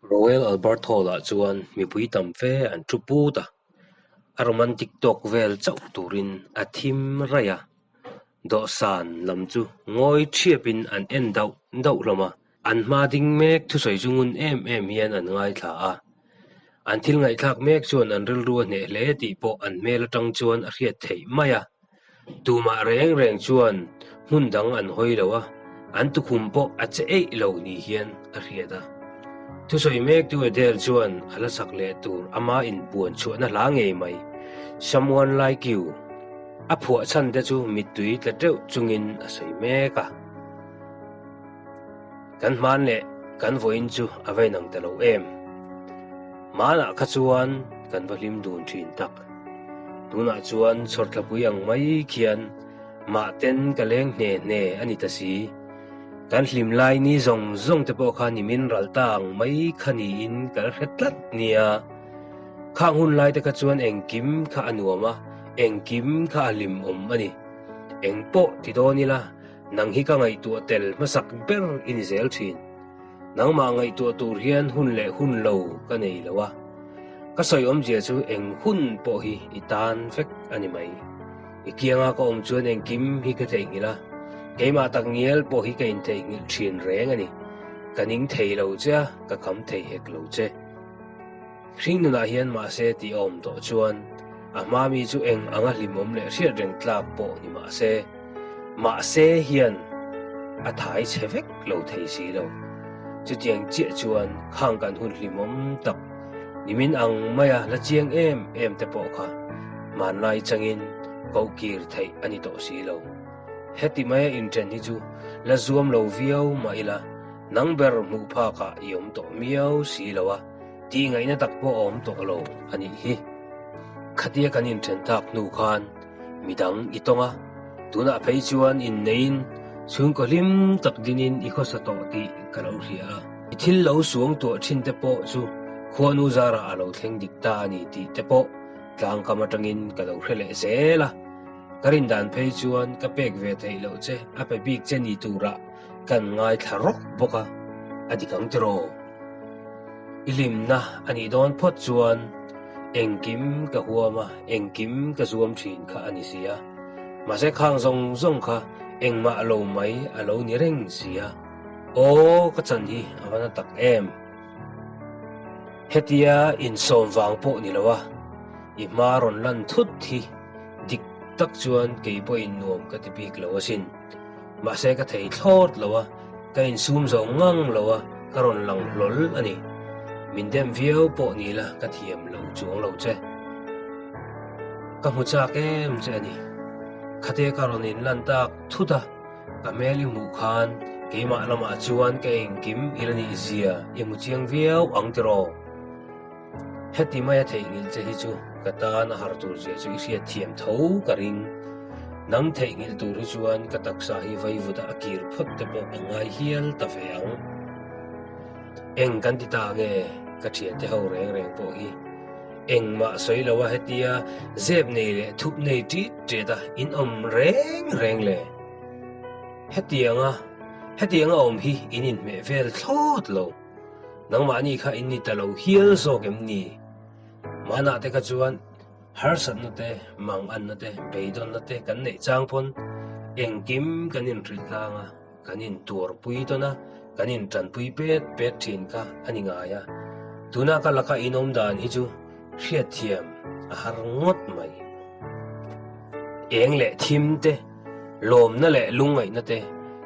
Royal Albert Hall-ah chuan mipui tam fe an thu put a, a romantic tawk vel chauh turin a thim raih a, dawhsan lam chu ngawi thiapin an en dauh dauh hlawm a, an hma ding mek thusawi chu ngun em em hian an ngaithla a, an thil ngaihthlak mek chuan an rilru a hneh hle tih pawh an hmel atang chuan a hriat theih mai a. Tumah reng reng chuan hmun dang an hawi lo a, an tukhum pawh a che eih lo ni hian a hriat a. Thusawi mektu Adele chuan a la sak leh tur ama inpuan chhuahna hla ngei mai, Someone Like You, a phuah chhan te chu mittui tla teuh chungin a sawi mek a. Kan hman leh kan vawiin chu a va inang ta lo em? Hmanah kha chuan kan va hlim dun thin tak. Tunah chuan chhawrthlapui ang mai khian mahten ka leng hne hne a ni ta si. Kan hlim lai ni zawng zawng te pawh kha nimin ral ta ang mai kha niin ka la hre tlat nia. Khang hun lai te kha chuan engkim kha a nuam a, engkim kha a hlimawm a ni. Engpawh ti dawn ila Nang hi ka ngaihtuah tel hmasak ber i ni zel thin. Nangmah ngaihtuah tur hian hun leh hun lo ka nei lo a. Ka sawi awmzia chu eng hun pawh hi i tan vek a ni mai. I kianga ka awm chuan engkim hi ka theihnghilh a, keimah tak ngial pawh hi ka intheihnghilh thin reng a ni. Ka ning thei lo che a, ka kham thei hek lo che. Hring nunah hian mahse tih a awm tawh chuan a hma mi chu eng anga hlimawm leh hriat reng tlak pawh ni mahse, mahse hian a thai chhe vek lo thei si lo. Chutiang chiah chuan khang kan hun hlimawm tak nimin ang maia la chiang em em te pawh kha hmanlai changin koh kir theih a ni tawh si lo. Heti maia inṭhen hi chu la zuam lo viau mah ila nang ber hmuh phakah i awm tawh miau si lo a. Tih ngaihna tak pawh a awm tawh lo a nih hi. Khatia kan inthen tak hnu khan midang i tawng a, tunah phei chuan inneiin chhungkaw hlim tak dinin i khawsa tawh tih ka lo hria a. I thil lo suang tuah thin te pawh chu khuanu zarah a lo thleng dik ta a ni tih te pawh tlangkam atangin ka lo hre leh zel a. Ka rindan phei chuan ka pek ve theih loh che a pe bik che ni turah kan ngaithla rawk bawk a, a dik ang tiraw? I hlimna a nih dawn phawt chuan engkim ka huam a, engkim ka zuam thin kha a ni si a. Mahse khang zawng zawng kha engmah lo mai a lo ni reng si a. Aw ka chan hi a va na tak em! Hetia insawm vang pawh ni lo a, i hma rawn lan thut hi dik tak chuan kei pawhin nuam ka ti bik lo asin. Mahse ka thei thlawt lo a, ka insum zo ngang lo a, ka rawn lang hlawl a ni. Min dem viau pawh ni la ka thiam lo chuang lo che. Ka hmu chak em che a ni. Khate ka rawn inlan tak thut a, ka hmel i hmuh khan keimah lamah chuan ka engkim i la nih zia i hmu chiang viau ang tiraw? Heti maia theihnghilh che hi chu ka tan a har tur zia chu i hriat thiam tho ka ring. Nang theihnghilh tur hi chuan ka taksa hi vaivut a kir phawt te pawh a ngai hial ta ve ang. Eng kan ti ta nge ka thiante ho reng reng pawh hi engmah sawi lo a hetia zep nei leh thup nei ṭit ṭet a in awm reng reng le. Hetianga hetianga awm hi in inhmeh vel thlawt lo. Nangmahni kha in ni ta lo hial zawk em ni? Hmanah te kha chuan harsatna te, manganna te, beidawnna te kan neih chang pawn engkim kan inhrilh tlang a, kan intuarpui tawn a, kan intanpui pet pet thin kha a ni ngai a. Tuna ka laka in awm dan hi chu hriatthiam a har ngawt mai. Eng leh thim te. Lawmna leh lungngaihna te,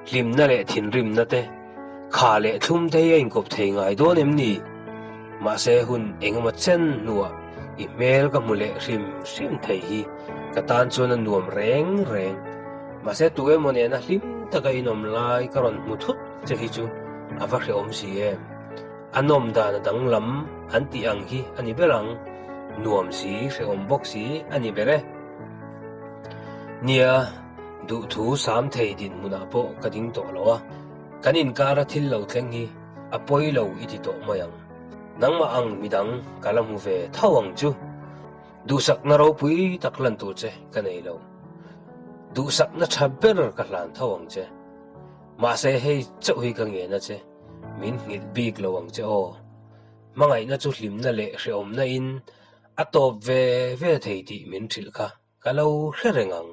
hlimna leh thinrimna te, kha leh thlum te hi a inkawp thei ngai dawn em ni? Mahse hun engemaw chen hnuah i hmel ka hmu leh hrim hrim thei hi ka tan chuan a nuam reng reng. Mahse tu emaw nena hlim taka inawm lai ka rawn hmu thut che hi chu a va hrehawm si em? A nawm dan a danglam an tih ang hi a ni ber ang, nuam si hrehawm bawk si a ni ber e. Nia, duhthu sam thei dinhmunah pawh ka ding tawh lo a, kan inkara thil lo thleng hi a pawi lo i ti tawh mai ang. Nangmah ang midang ka la hmu ve tho ang chu. Duhsakna ropui tak hlan tur che ka nei lo. Duhsakna tha ber ka hlan tho ang che. Mahse hei chauh hi ka ngen a che, min nghilh bik lo ang che aw. Hmangaihna chu hlimna leh hrehawmna in a tawp ve ve thei tih min hrilh kha ka lo hre reng ang.